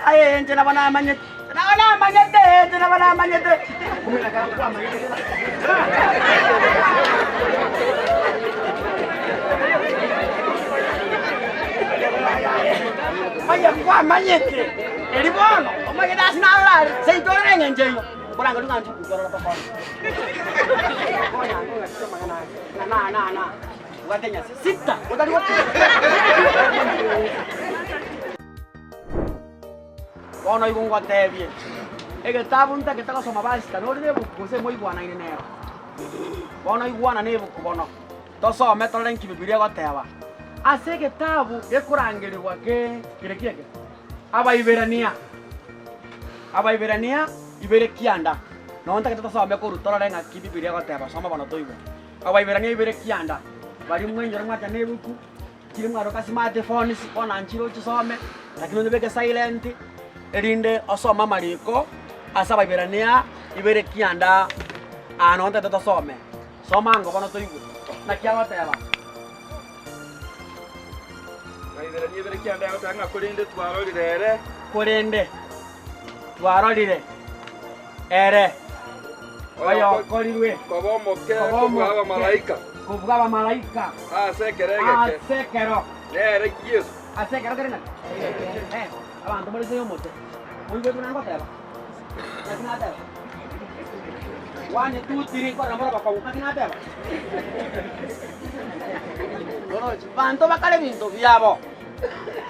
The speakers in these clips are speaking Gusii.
Aye inche nabo namanyete, nabo namanyete, inche nabo namanyete. Onye kwamanyete, eri bono omanyete ase narora are, seito orore eng'encho eyio, nkorangeria ng'a nchie gochia ororo tokonye. Konya ng'aki amang'ana aya, ng'a na na na, bwate enyasi sita, otari gotiga. Bono igo ngotebie, egetabu ntagete gosoma basita nore nebuku gose moigwanaine nero. Bono igwana nebuku bono, tosome torore nki Bibilia egoteba. Ase egetabu gekorangerigwa ke kere ki eke? Abaiberania. Abaiberania ibere kianda. Nonya ntagete tosome korwa torore ng'aki Bibilia egoteba, soma bono toigwe. Abaiberania ibere kianda, baria mwenyora mwacha nebuku. Chire mwaroka smart phones bono nchire ochisome lakini onyebeke silent erinde osome amariko ase Abaiberania ibere kianda aa nonye ntagete tosome. Soma ango bono toigwe naki agoteba. Abaiberania ibere kianda agoteba ng'a korende twarorire ere. Korende twarorire ere oyokorirwe Koba omoke koba kobua omoke abamalaika. kobua abamalaika Ase ekero egeke. ase ekero Nere Yeso. ase ekero kere ng'aki? Eh, abanto more inse y'omote, moigwete buna ngoteba? Naki nateba? One, two, three, nkorora more abakong'u, naki nateba? Oroche, banto bakare ebinto biabo,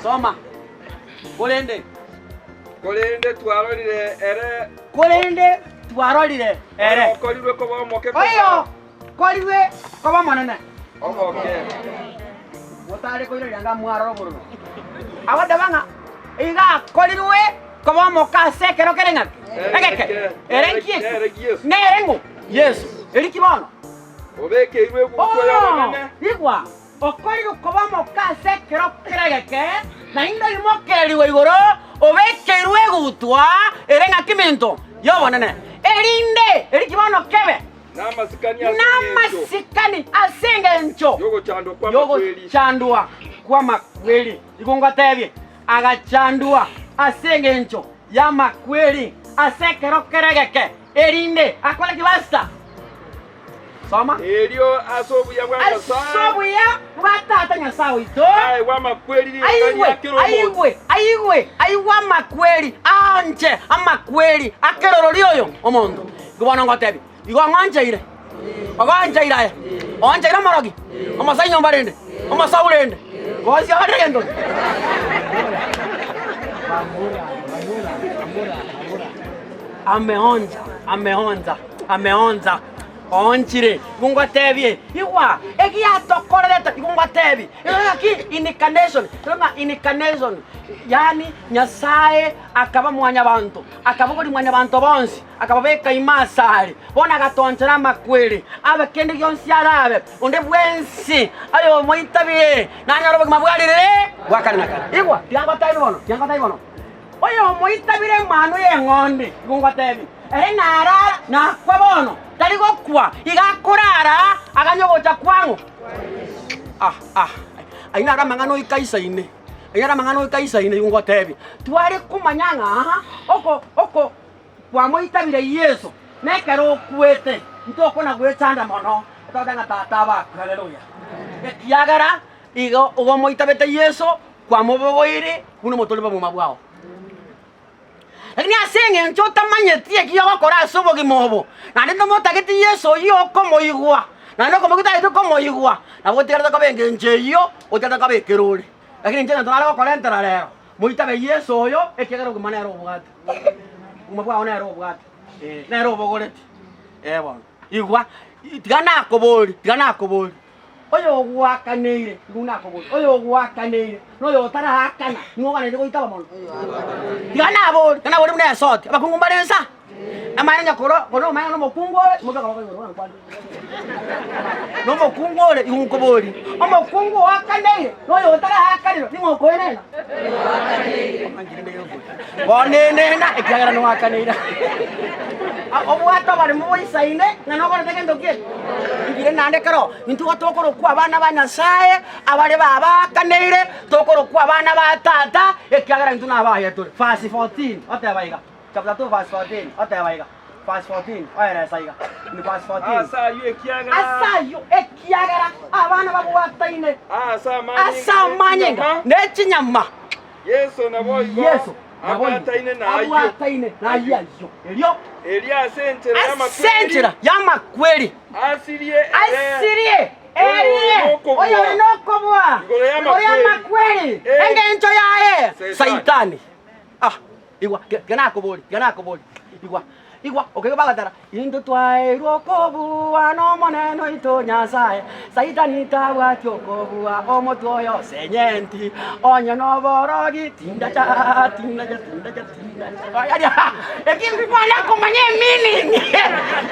soma, korende. Korende twarorire ere. Korende twarorire ere. Oyokorirwe koba omoke kobua. Oyokorirwe koba omonene. Omoke. Motare koiraneria ng'a mwarora obororo. Agoteba ng'a iga akorirwe koba omoke ase ekero kere ng'aki? Egeke. Ere nki eki? Nere ng'o? Yeso. Eri ki bono? Obekeirwe egutwa y'obonene. Igwa, Okorirwe koba omoke ase ekero kere egeke, naende oimokererigwe igoro, obekeirwe egutwa ere ng'aki minto y'obonene, erinde eri bono kebe Namasikani ase engencho namasikani ase engencho y'ogochandwa kw'amakweri. y'ogochandwa kw'amakweri. Igo ngotebie, agachandwa ase engencho y'amakweri ase ekero kere egeke, erinde akore ki Pastor? Soma. Erio ase obuya bwa Ase Nyasae obuya bwa Tata Nyasae oito, aegwe amakweri ring'ana aigwe, ria kera omonto. aigwe, aigwe, aigwe amakweri, aanche amakweri a kera orori oyo omonto. Igo bono ngotebia, igo ong'oncheire, ogoancheire aye, oancheire omorogi, omosai nyomba rende, omosau rende, bonsi orire gento ki? Ameonja, ameonja, ameonja. Oonchire, igo ngotebie, igwa egiatokorerete, igo ngotebie, igo ng'aki incarnation, igo ng'a incarnation, yaani Nyasaye akaba mwanyabanto, akabogoria mwanyabanto bonsi, akababeka ime asare, bono agatonchera amakweri, abe kende gionsi arabe, onde bwensi oyomoitabire nanyore obogima bwa ririri bwa kare na kare. Igwa, tiga ngotebie bono, tiga ngotebie bono. Oyomoitabire emanwa y'eng'ondi, igo ngotebie, ere narara, nakwe bono, tari gokwa, iga akorara aganye ogocha kwang'o. Ah, ah, ayio naro amang'ana oika aisaine, ayio naro amang'ana oika aisaine, igo ngotebie, tware komanya ng'a oko oko kwamoitabire Yeso, nekero okwete, ntokona gwechanda mono, totebe ng'a Tata abakwe, haleluya. Ekiagera igo omoitabete Yeso, Kwamobogoire buna omotori bw'obogima bwao. Lakini ase eng'encho otamanyeti eki ogokora ase obogima obo, naende tomotageti Yeso oyio okomoigwa, naende okomoigwa otagete komoigwa, nabo otigarete koba engencho eyio, otigarete koba ekerore. Lakini inche egento nare gokorentera rero, moitabe Yeso oyo, ekiagera obogima nere obwate. Obogima bwao nere obwate, eh, nere obogoreti, eh bono. Igwa, tiga nakoborie, tiga nakoborie. Oyogoakaneire, nigo nakoboria, oyogoakaneire na oyotaraakana, nigo oganeire goitaba mono? Tiga nabori, tiga nabori buna esoti, abakungu mbare nsa, amaene onye koro kore omanye ng'a nomokungu ore, imokia okoboko igoro bono nkwane. Nomokungu ore, igo nkoboria, omokungu oakaneire na oyotaraakanirwa, ning'o okoenena? Bono enena ekiagera noakaneire. Obwate oboremu boisaine ng'a nokorete gento ki? Nkire naende kero intwe igo tokorokwa abana ba Nyasaye, abare babaakaneire, tokorokwa abana ba Tata, ekiagera intwe nabaye tore. Verse 14, oteba iga, chapter 2 verse 14, oteba iga, verse 14, oeresa iga, in verse 14. Ase ayio ekiagera. Ase ayio ekiagera abana babwataine Ase amanyinga ase amanyinga ne chinyama. Yeso naboigo Yeso naboigo abwataine nayio. abwataine nayio ayio. Erio Erio ase enchera ase y'amakweri enchera y'amakweri asirie ere asirie erie Oyore oyore nokobua Igoro igoro y'amakweri. y'amakweri Eh. engencho yaye Saitani. Saitani. Ah, igwa, tiga nakoborie, tiga nakoborie, igwa, igwa, okeigo bagatara, Intwe twaeirwe okobua n'Omonene oito Nyasae, Saitani tabwati okobua omotwe oye osenyenti, onye noborogi tindacha, tindacha, tindacha, tindacha. Yaani, eki mwana komanya emeaning,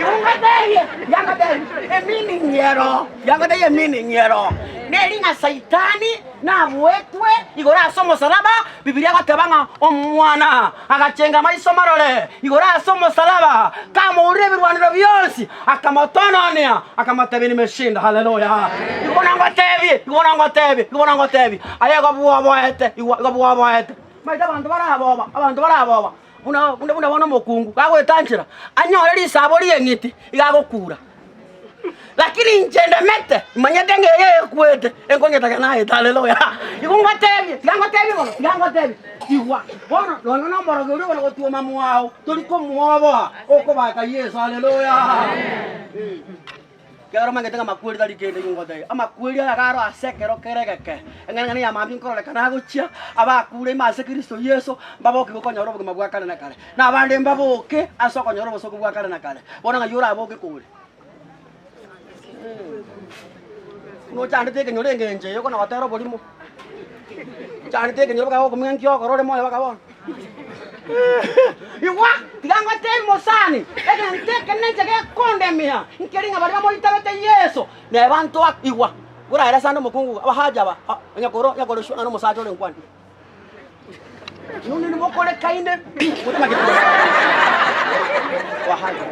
igo ngotebie, iga ngotebie, emeaning ero, iga ngotebie emeaning ero, neri ng'a Saitani Nabuetwe igoro ase omosalaba, Bibilia egoteba ng'a Omwana agachenga amaiso marore igoro ase omosalaba, kamourire ebirwanero bionsi, akamotononia, akamotebia nimeshinda. Haleluya! Igo bono ngotebie, igo bono ngotebie, igo bono ngotebie, aye igo bwoboete, igo igo bwoboete. Omanyete abanto baraboba, abanto baraboba, buna buna buna bono omokungu, gagoetanchera, anyore risabo ri'eng'iti, iga agokura. Lakini inche ndemete, imanyete ng'a eye ekwete, enkonyetaka naete, haleluya. Igo ngotebie, tiga ngotebie bono, tiga ngotebie, igwa, bono nonya na omorogi oria okona gotuoma mwao, tori komwoboa, okobaka Yeso, haleluya. Ekero omanyete ng'a amakweri tari kende igo ngotebie, amakweri aya iga aro ase ekero kere egeke, eng'ana ya mambia nkororekana agochia, abakure ime ase Kristo Yeso, mbaboke konyora obogima bwa kare na kare. Na abande mbaboke ase okonyora obosooku bwa kare na kare. Bono ng'ai oraboke kore? Buna ochandete ekenyoro engencho eye okona gotera oborimo. Ochandete ekenyoro baka gokumia nki okora ore moyo baka bono. Igwa, tiga ngotebie mosani, egento eke nenche gekondemia, nkeri ng'a baria bamoitabete Yeso, neba ntoa igwa, boraere ase omokungu abahaja aba, onye koro onye kore sure ng'a nomosacha ore nkwane. Nonye nimokorekaine pi, motamanyeti Wahaja.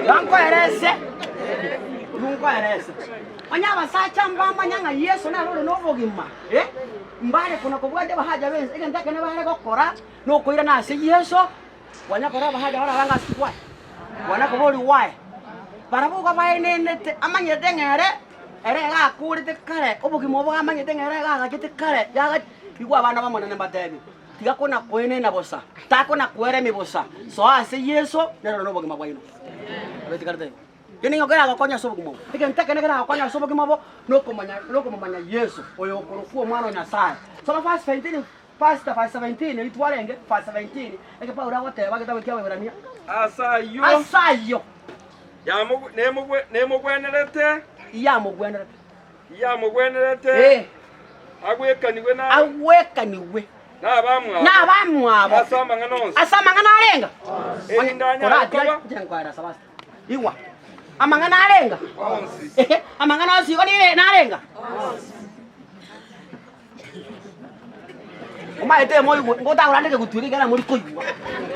Bankoerese, nkoerese. Onye abasacha mbamanya ng'a Yeso nere ore nobogima, eh, mbare kona kobwatia abahaja b'ense, egento ekene bare gokora, nokoirana ase Yeso, Konya korora abasacha baria abange ase why? Konya koboria why? Barabwo igo baenenete, amanyete ng'a ere, ere iga akorete kare, obogima obo amanyete ng'a ere iga agachete kare, yaga igwa abana b'Omonene mbatebie, tiga kona koenena bosa, takona kweremia bosa, soa ase Yeso, nere ore nobogima bwaino. Abetigarete igo. Ekio nigo keragokonye ase obogima obo. Egento ekene keragokonye ase obogima obo, nokomanya nokomomanya Yeso, oyo okorokwa Omwana o Nyasae. Soma verse 17 Pastor verse 17 erio twarenge verse 17 eke Paulo agoteba egetabu kia Abaebrania. Ase ayio. Ase ayio. Yamogu- nemogwe- nemogwenerete. Yamogwenerete. Yamogwenerete. Eh. Agwekanigwe na. Agwekanigwe. Nabamwabo. Nabamwabo. Ase amang'ana onsi. Ase amang'ana arenga. Erinde anyare koba. Igwa. Amang'ana arenga. Onsi. Ehe, amang'ana onsi igo nire narenga. Omaete moigwe, ngotakorande kegutwa eke ekero mori koigwa.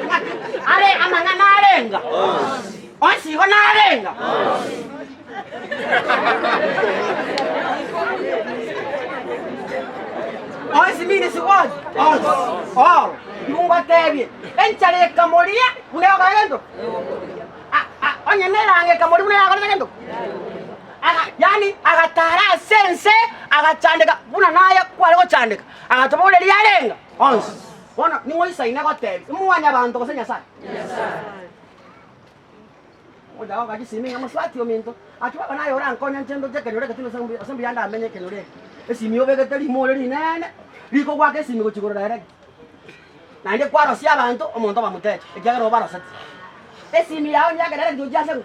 Ng'aki are amang'ana arenga? Onsi igo narenga? Onsi means what? Onsi. All. Igo ngotebie, enchara ekamoria buna egokora gento? A- a- Onye neranga ekamoria buna yakorete gento? Aga, yaani agatara ase ense, agachandeka buna naye kware gochandeka, agatobogoreria arenga onsi. Bono ning'o oisaine gotebia, Mwanyabanto gose Nyasae? Omochake goka chisimi ng'a mosubati ominto, aki baba naye orankonye inche ndoche ekenyoro eke tindi ase mbuya ndamenye ekenyoro eke. Esimi obegete rimore rinene, rikogoaka esimi gochia igoro direct. Naende kwarosia abanto, omonto obamoteche, ekiagera obaroseti. Esimi yao niake direct gochia ase ng'o?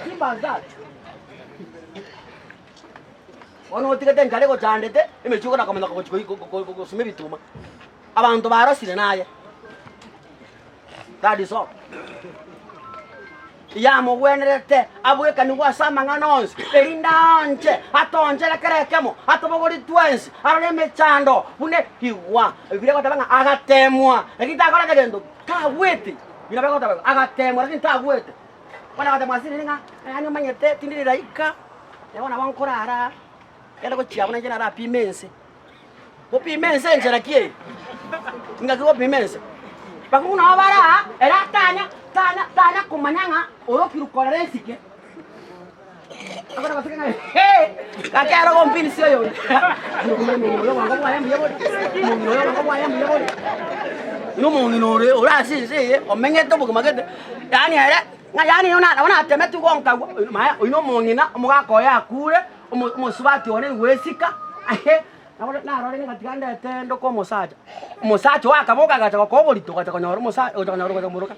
Simple as that. Bono otigete enchara egochandete, emechie okona komenyoka gochia koi- ko- ko- gosuma ebituma. Abanto barosire naye. That is all. Yamogwenerete abwekanigwe ase amang'ana onsi, erinde aonche, atonchere kera ekemo, atobogorie twensi, arore emechando buna igwa. Bibilia egoteba ng'a agateemwa, lakini takorete gento, tagwete. Buna bagoteba igo, agateemwa lakini tagwete. Bono agoteemwa ase riria ng'a yaani omanyete tindi rilaika, bono nabo nkorara, genda gochia abwo nainche narapime ense. Gopima ense enchera ki eye? Ingaki gopima ense? Bakungu nabo bare aa, ere atanya tanya tanya komanya ng'a orokirwe korera esike. Akona goseka ng'a hee, gaki ere ogompinisia oyo onde. Omong'ina oyo obongo bwaye mbuya bore, omong'ina oyo obongo bwaye mbuya bore. Buna omong'ina ore ore ase ense eye, omenyete obogima gete, yaani ere ng'a yaani nabo natemetwe gonkagwa, maya oyio na omong'ina, omogaka oye akure, omo omosubati one gwesika, aye, nabo narorire ng'a tiga ndete ndoke omosacha. Omosacha oye akaboka agacha gokoa oborito gocha konyora omosa gocha konyora gocha komoroka.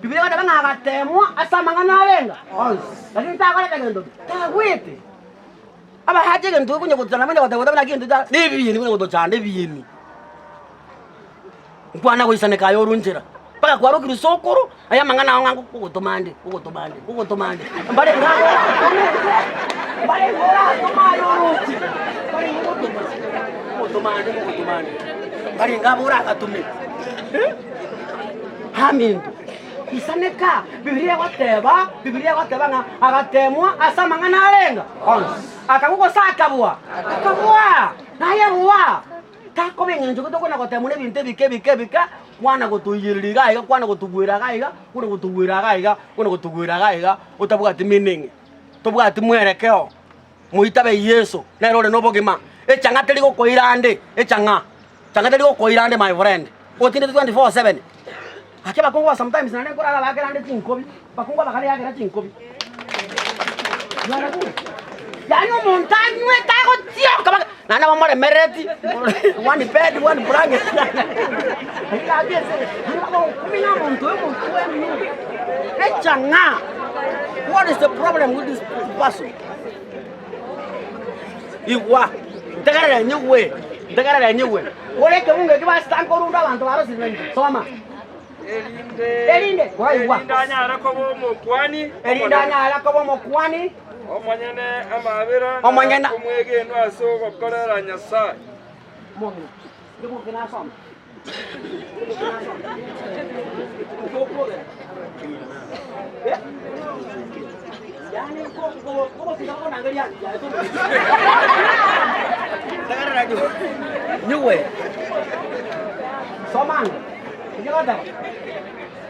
Bibilia egoteba ng'a agatemwa ase amang'ana arenga onsi, lakini takorete gento ki? Tagwete. Abasacha egento okonya gochanda buna goteba buna gento kia na ebieni buna gotochanda ebieni. Nkwana goisaneka aye orwe nchera, mpaka kwarokire sokoro, aye amang'ana ao ng'a nkogotoma ande, nkogotoma ande, nkogotoma ande, mbarenge abwo oratome, mbarenge oratome aye oroche, mbarenge ogotoma, nkogotoma ande, nkogotoma ande, mbarenge abwo oragatome eh, aminto. Isaneka, Bibilia egoteba, Bibilia egoteba ng'a agatemwa ase amang'ana arenga onsi, akagwa gose akabua, akabua, naye bua. Takoba engencho gete okona gotemwa nebinto ebike ebike ebike, kwana gotoiyereria iga iga, kwana gotogwera iga iga, kwana gotogwera iga iga, kwana gotogwera iga iga, otabwati meaning, tobwati mwerekeo, moitabe Yeso, nere ore na obogima. Echang'a teri gokoira ande, echang'a, chang'a teri gokoira ande my friend, otindete 24/7. Gaki abakungu ba sometimes naende nkorara bakera ande chinkobi, abakungu aba kare yakera chinkobi. Yaani omonto anywete agotioka mpaka naende bamoremerereti one bed one blanket kumi na omonto oyo omotwe echang'a what is the problem with this person? Igwa, ntegerere nyigwe, ntegerere nyigwe. Kore ekebungo eki basita nkorunda abanto barosire nainche. Soma. Erinde, Erinde, kwaigwa. erinde anyare koba omokuani Erinde omonene, anyare koba omokuani omonyene amabera na Omonyene. omwegenwa ase ogokorera Nyasae. Omong'ina, ekebungo eke nasoma. Ekebungo eke nasoma. Nkokwogera. Eh? Yaani nko- nko- nkogotinda bokonangeria ande, yaye tobe. Tegerera nyigwe. Nyigwe. Soma ande. Inche goteba.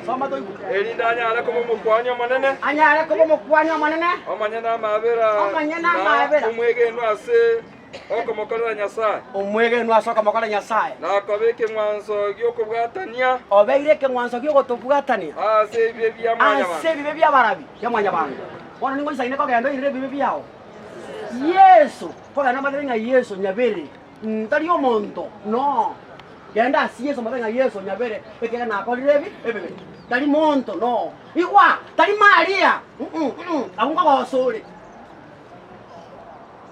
Soma toigwe. Erinde anyare koba omokuani omonene, Anyare koba omokuani omonene, omonyene amabera Omonyene na amabera. omwegenwa ase okomokorera Nyasae. Omwegenwa ase okomokorera Nyasae. Na koba ekeng'wanso gi'okobwatania. Obeire ekeng'wanso gi'ogotobwatania. Ase ebibe bia mwanyabanto. Ase ebibe bi'abarabi bia mwanyabanto. Bono nigo oisaine kogenda oirire ebibe biao. Yeso, kogenda omatebe ng'a Yeso nyabere, ntari omonto, no. Genda ase Yeso omotebi ng'a Yeso nyabere, ekiagera nakorire ebi ebibe. Tari monto, no. Igwa, tari Maria, mm, abwo nkogosa ore.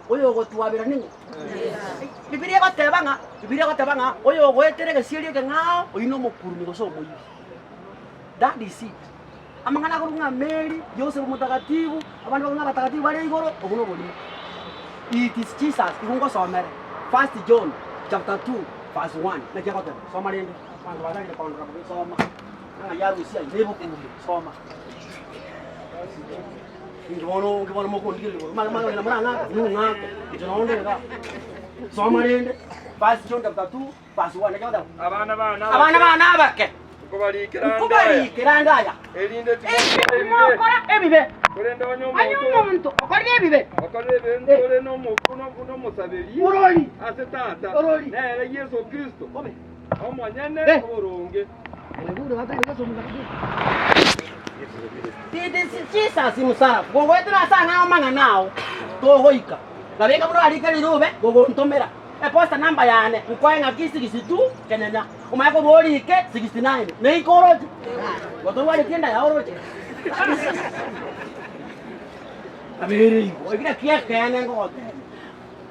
Oyogotwabera ning'o? Bibilia egoteba ng'a, Bibilia egoteba ng'a oyogoetera egesieri ekeng'ao, oyio nomokurumi gose omoibi. That is it. Amang'ana akorokwa ng'a Mary, Joseph Mtakatifu, abande bakorokwa ng'a abatakatifu bare igoro, obwo noborimo. It is Jesus, igo ngosomere, First John chapter 2 verse 1, naki agoteba, soma rende, abanto batagete kondora bobe, soma, ng'a yarusia aye, na ebuku ime, soma. Inki bono, inki bono mokondigereria igoro? Mara mara morang'ake, inwe mong'ake, inche nonde igaa. Soma rende, First John chapter 2 verse 1, naki agoteba? Abana bane Abana abake, bane abake, nkobarikera ande aya, nkobarikera ande aya, erinde erinde timokora ebibe. timokora ebibe. Korende onye Onye omonto omonto okorire ebibe, okorire ebibe, ntore nomo- nomo- nomosaberi Orori. ase Tata, Orori. nere Yeso Kristo, Obe. omonyene Eh. oboronge. It is Jesus himself gogoetera ase ang'ao amang'ana ao togoika. Nabeka buna orarike rirube gogontomera eposta namba yane nkoe ng'aki 62 kenyenya omanye korwa orike 69 neiko oroche gotorwareti enda yao oroche Nabere igo eki naki ekeene ngogotebia.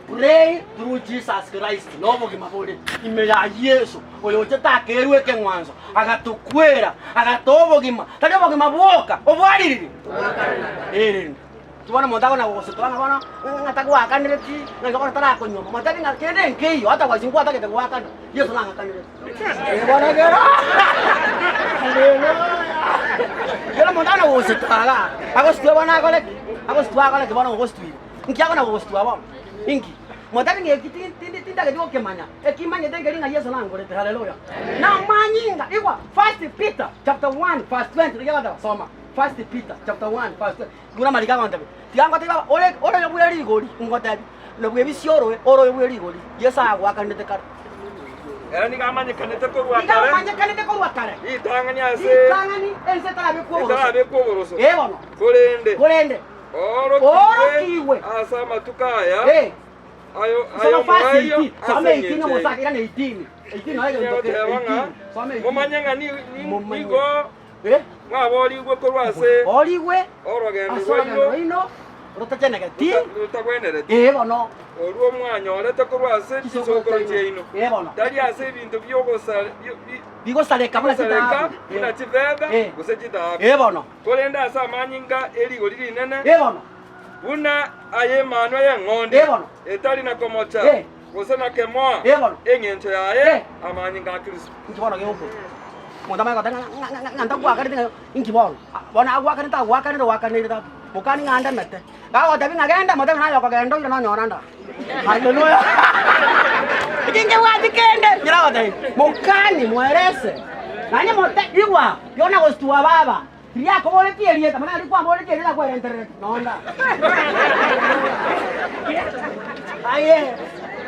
Pray through Jesus Christ, nobogima bore ime ya Yeso, oyochete akerua ekeng'wanso, agatokwera, agatoa obogima, tari obogima bwoka, obwaririri? Erinde. Bono omonto akona gogosutora ng'a bono ng'a tagoakanereti, ng'a igo bono tarakonyuoma, motebi ng'a kende nkeiyo otherwise nkwatagete goakana, Yeso nang'akanerete. Eh, bono ekero Haleluya! Ekero omonto akona gogosutora igaa, agosutwe bono akore ki? Agosutwe akore ki bono ogosutwire? Inki akona gogosutwa bono? Inki? Motebi ng'a eki ti- tindi tintageti gokemanya, eki manyete nkeri ng'a Yeso nangorete, haleluya. Namanyinga, igwa, First Peter chapter 1 verse 20, rigia goteba, soma. First Peter chapter 1 verse 20. Buna amariko agontebia, tiga ngotebie baba, ore ore oyo bwe rigori, ngotebie, na bw'ebisio oroe, ore oyo bwe rigori, Yeso agoakanete kare. Ere nigo amanyekanete korwa Nigo kare, amanyekanete korwa kare, ritang'ani ase ritang'ani ense etarabekwa oboroso. etarabekwa oboroso. Ee bono, Korende korende oorokigwe oorokigwe ase amatuko aya Eh, ayo soma verse ay'omoerio 18, ase soma 18 engencho omosake, yaino. irana 18, 18 noyo egento ke, Nigo ng'a 18, soma 18. momanye ng'a Momanye. nigo Eh, mwaboorigwe korwa ase origwe orogendo ase orogendo rwaino rwaino rotachenegeti, rotagwenereti, ee bono, orwo mwanyorete korwa ase chisokoro chiaino, ee bono, tari ase ebinto bigosareka buna bigosareka chitaabu, buna chifetha Eh. gose chitaabu, ee bono, korende ase amanyinga e rigori rinene, ee bono, buna ay'emanwa y'eng'ondi Ee bono. etari na komocha Eh. gose na kemoa, Ee bono. engencho yaye Eh. amanyinga a Kristo. Inki bono geokora? Omonto amanye goteba ng'a ng'a ng'a ng'a ntagoakaneti ng'a inki bono? Bono agoakanete agoakanire oakanire tata, mokani ng'a ndemete. Gagotebia ng'a genda, motebie naye okogenda oire nonyora nda. Haleluya! Eki nkebwati kende, nkere agotebia, mokani mwerese, naende mote igwa, yona gositua baba, Tiriakoboretie erieta, mana aria kwamboretie erieta akwerentererete nonda. Aye,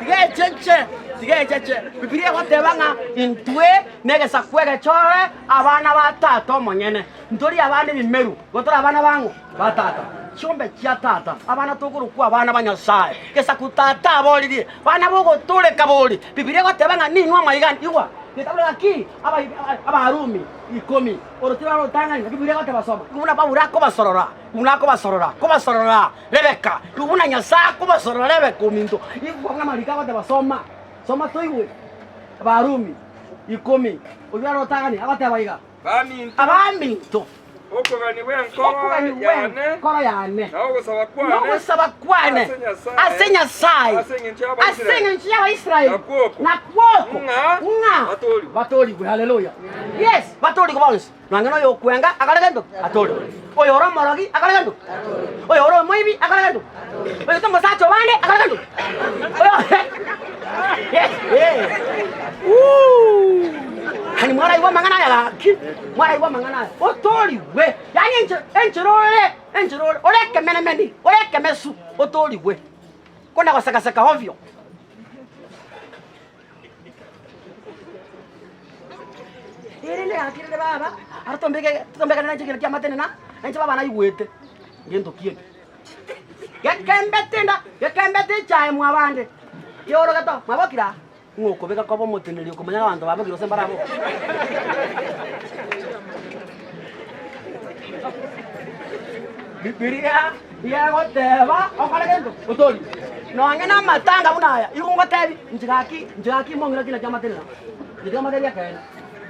tiga echeche, tiga echeche. Bibilia egoteba ng'a intwe negesaku egechore abana ba tata omonyene. Ntori abana ebimeru, igo tore abana bang'o? Ba tata. Chiombe chia tata, abana tokorokwa abana ba Nyasae. Gesaku tata aboririe, bana bogotoreka bori. Bibilia egoteba ng'a ninwe amaigani. Igwa, getabuna gaki Abarumi ikomi. Orotiro rw'orotang'ani, naki Bibilia egoteba soma, Igo buna Paulo akobasorora, buna akobasorora, kobasorora Rebeka, igo buna Nyasae akobasorora Rebeka ominto, igo buna amariko agoteba soma, soma toigwe. Abarumi ikomi, orotiro rw'orotang'ani agoteba iga, Baminto, Abaminto, okogania gw'enkoro okogania yane gw'enkoro yane na ogosaba kwane na ogosaba kwane ase Nyasae, ase Nyasae, ase engencho ase y'Abaisraeli, engencho y'Abaisraeli, Nakwo oko, nakwo oko, ng'a ng'a batoorigwe. batoorigwe. Haleluya! Yes, batoorigwe bonsi. Nonya na oyokwenga akore gento ki? Atoorigwe. Oyore omorogi akore gento ki? Oyore omoibi akore gento ki? Oyote omosacha obande akore gento ki? Wuu! Yaani mwaraigwa amang'ana aya gaki, mwaraigwa amang'ana aya, otoorigwe, yaani enchera enchera ore enchera ore ore ekemenemeni, ore ekemesu, otoorigwe. Kona goseka-seka ovyo. Erinde gaki rende baba, aro tombeke tombekane nainche egento ki'amatene na, nainche baba naigwete, ngento ki eke. Gekembete nda, gekembete echae mwabande, kiorogete oo, mwabokire aa, ng'a okobeka koba omoteneneri okomanya ng'a abanto babokire gose mbaraboka. Bibilia yegoteba okore gento otorie. Nonye na amatanga buna aya, igo ngotebi, inche gaki, inche gaki mong'ina kina kiamatenena, inche tiga motebie ekeene.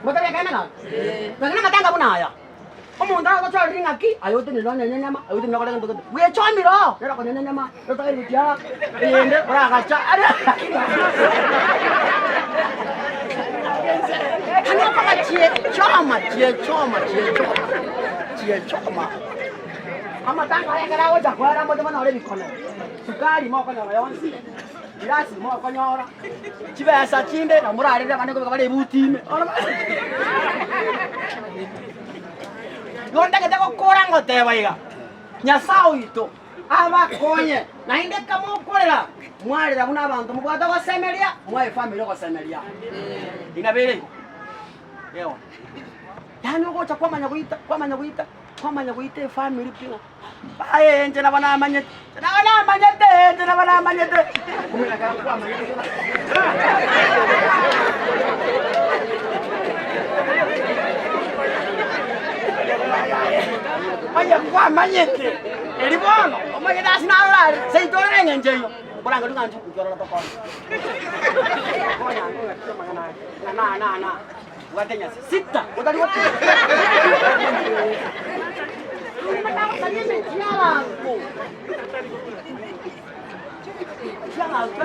Motebie ekeene gaki? Nonye na amatanga buna aya, omonto agochorire ng'aki, aye otenenere onyenye enyama, aye otenenere okore gento gete, bwechomire oo, nere okonyenya enyama, nere otagete gochia aa, eyende oragacha aria Yaani okoba chiechoma, chiechoma, chiechoma, chiechoma. Amatanga aya ekero agocha koera moche monyore ebikono, sukari mokonyora yonsi, birasi mokonyora, chibesa chinde nabo morarere abande nkobeka bare ebuti ime. Igo ntagete gokora ngoteba iga, Nyasae oito abakonye, naende kamokorera, mwarera buna abanto mobwate ogosemeria, mwae efamiri ogosemeria. Inabere igo. Ewa. Yaani ogocha kwamanya goita, kwamanya goita, kwamanya goita efamiri pi ng'a aye inche nabo namanyete, inche nabo namanyete, inche nabo namanyete. Kumbe ekero kwamanyete Onye kwamanyete, eri bono, omanyete ase narora are, seito orore eng'encho eyio. Korangeria ng'a inchuo inki ororo tokonye. Konya ang'e ng'aki amang'ana aya, ng'a na na na, bwate enyasi sita, otari gotiga. Nagosaria emechie ya abanto. Emechie ya abanto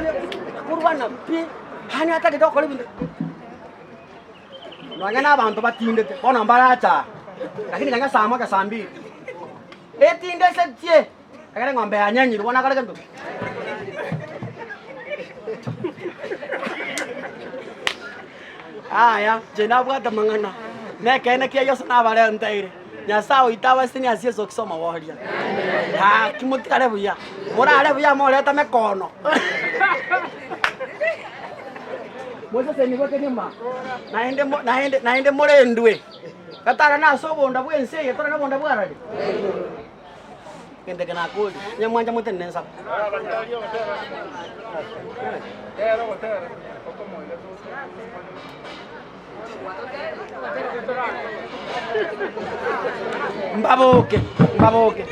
korwana pi, yaani atagete gokora ebinto. Nonya na abanto batindete, bono mbarache aa, lakini ganya saa moja saa mbili, etindesetie, ekero eng'ombe yanyenyirwe bono akore gento ki? Yaya, inche nabwate amang'ana, na ekeene kia Yeso nabarenteire, Nyasae oito abasenie ase Yeso Kristo omoboria. Gaki motigare buya, morare buya morete amekono. Mosesenigwe kegima, naende mo naende naende morendwe, gatara nase obonda bw'ense eye tore nobonda bwa arari. Egento eke nakoria, onye mwancha motenene nsabe. Mbaboke, mbaboke.